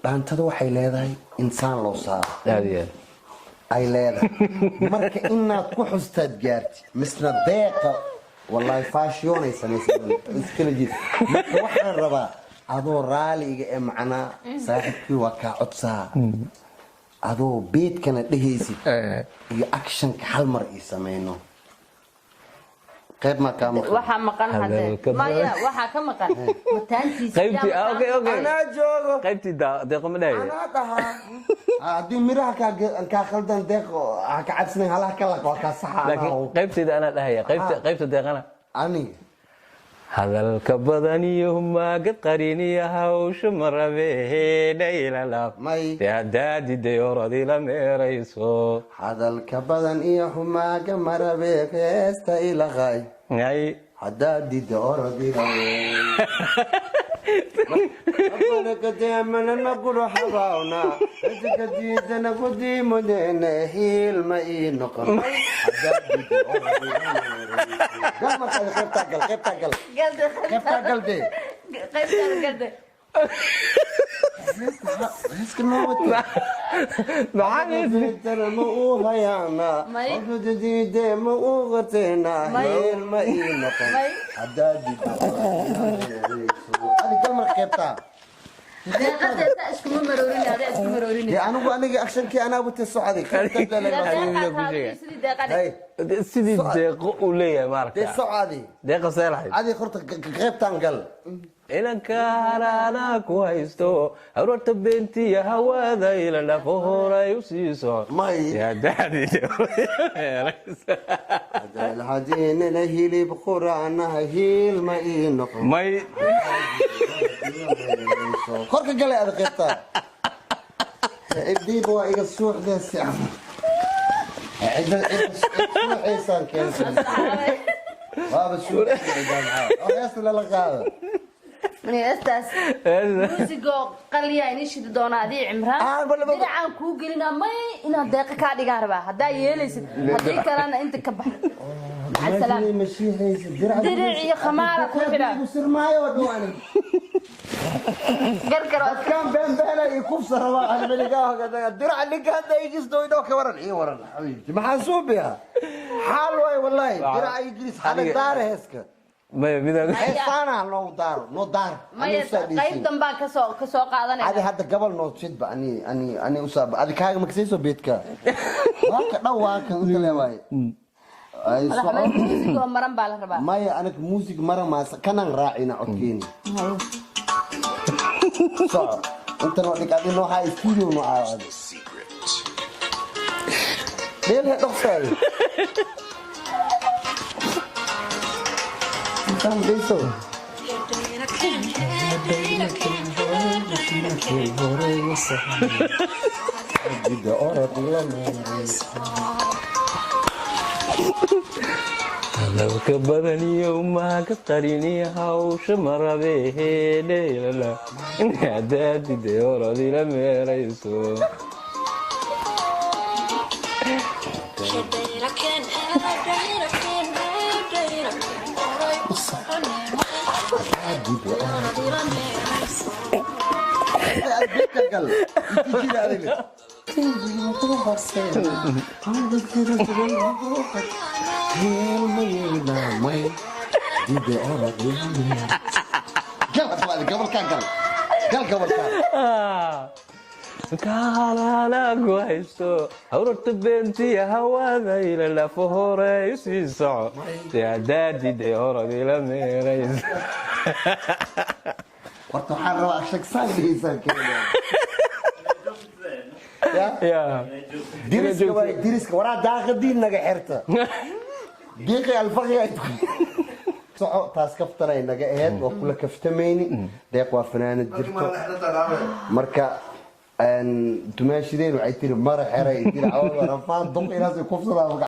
Dhaantada waxay leedahay insaan loo saaro. Aad iyo aad. Ay leedahay marka inaad ku xustaad gaarti misna deeqa wallaahi faashioonay samaysa iskala jir. Marka waxaan rabaa adoo raaliga ee macnaa saaxiibkii waa kaa codsaa, adoo beedkana dhehaysid iyo actionka hal mar ii samayno. Qayb maa kaa maqan? Waxaa maqan hadde. Hadalka maya badan. Waxaa ka maqan mataantiisa. Qaybtii ah, okay. Anaa joogo. Qaybtii deeqo ma dhahaye. Anaa dhahaa. Haddii miraha kaa khaldan, deeqo ha ka cabsanayn, halaha ka laq waa kaa saxa. Laakiin anaa qaybtayda anaa dhahaya, qaybta qaybta deeqana. Aniga. Hadalka badaniyo maagad qariniya hawsha marabe dhaylalab. May. Dee haddaa diday orodila meerayso. Hadalka badan iyo xumaaga marabe, heesta ilaqay. Ay. Haddaad dida orodiga quraxabaawna diidana kudiimudene hiilma ii noqon. Haddaad dida orodiga gal. Markaad qaybtaa gal, qaybtaa gal, qaybtaa gal dee. Qaybtaada galde. Heeska noo wate. Maxaa? Ma uu hayaana. May. Diide ma uu qateena. May. Hiilma ii noqon. May. Haddaad dida adi gal marka qaybtaa. Deeqadeesa iskuma maroorin, adee isku maroorin. Dee anigu aniga actionkii anaa wate, socday. Sidii deeqadhe. Hay. Sidii deeqo uu leeyahay dee maaragta. Socadi. Deeqa seelahayd. Adi horta qaybtaan gal. Inanka haraana ku haysto aroorta beentiya hawaada ila dhafo horay u sii soco. May. Dee haddaa diday orodila meerayso. Hadiinana hilib quraanaha hiilma ii noqon. May. Korka galay ada qaybtaa. Cidiiba waa iga suuxdeesi, cidda suuxaysaan keentay, waaba suuxaysaa heesta lala qaado. Heestaas muusigoo qaliyaa inii shidi doonaa adii Cimraan. Ah, Diracaan kuu gelinaa. May, inaan deeqa kaa dhigaan rabaa haddaa yeelaysid, haddii kalena inta ka bax. Macasalaam. Diric iyo khamaara ku xidha. Sirmaayo dhawani. Gargaro. Dadkan been beena iyo kufsa rabaa anmeligaa diraca ninka hadda igisto idhoo ka waran, ii waran xabiibti, maxaa suubiya xaal waay wallahi diraca ingiriis xale daara heeska. Maya, midaan. Heestaana loo daaro, noo daar. Maya, qayb dambaan kasoo adi qaadanayna. Hadda gabal noo sidba ani usaaba adi kaaga makasayso beedka waa ka dhow, waa kan inta le waaye. Ay, soco. Madaxweyne, muusigoo maran baa la rabaa. Maya, aniga muusig mara maas kanan raacina codkeeni. Soco, inta noo dhig, adi noo haa studio noo aado dheel he dhoksaadi intaan dhayso. Jidda orod la meerayso. Hadalka badaniyo maaga qariniya hawsha marabe dheylala haddaa diday orodila meerayso. Beedka gal. Jidda adiga. Gal hadda gabalkaa gal, gal gabalkaa. Kaalana ku haysto hawrarta beentiya hawaada ila dhafo horay u sii soco. Dee haddaa diday orodila meerayso. Horta waxaan rabaa shagsaan dhigeysaan keenaya. Ya? Ya. Diriska waay, diriska waraa daaqadiin naga xirta diiqi alfaqiga soco. Taas kaftanay naga aheyd, waa kula kaftamayni. Deeq waa fanaanad jirto. Marka dumaashideen waxay tiri mara xeray tiri cawada rafaan duq inaas kufsadaa.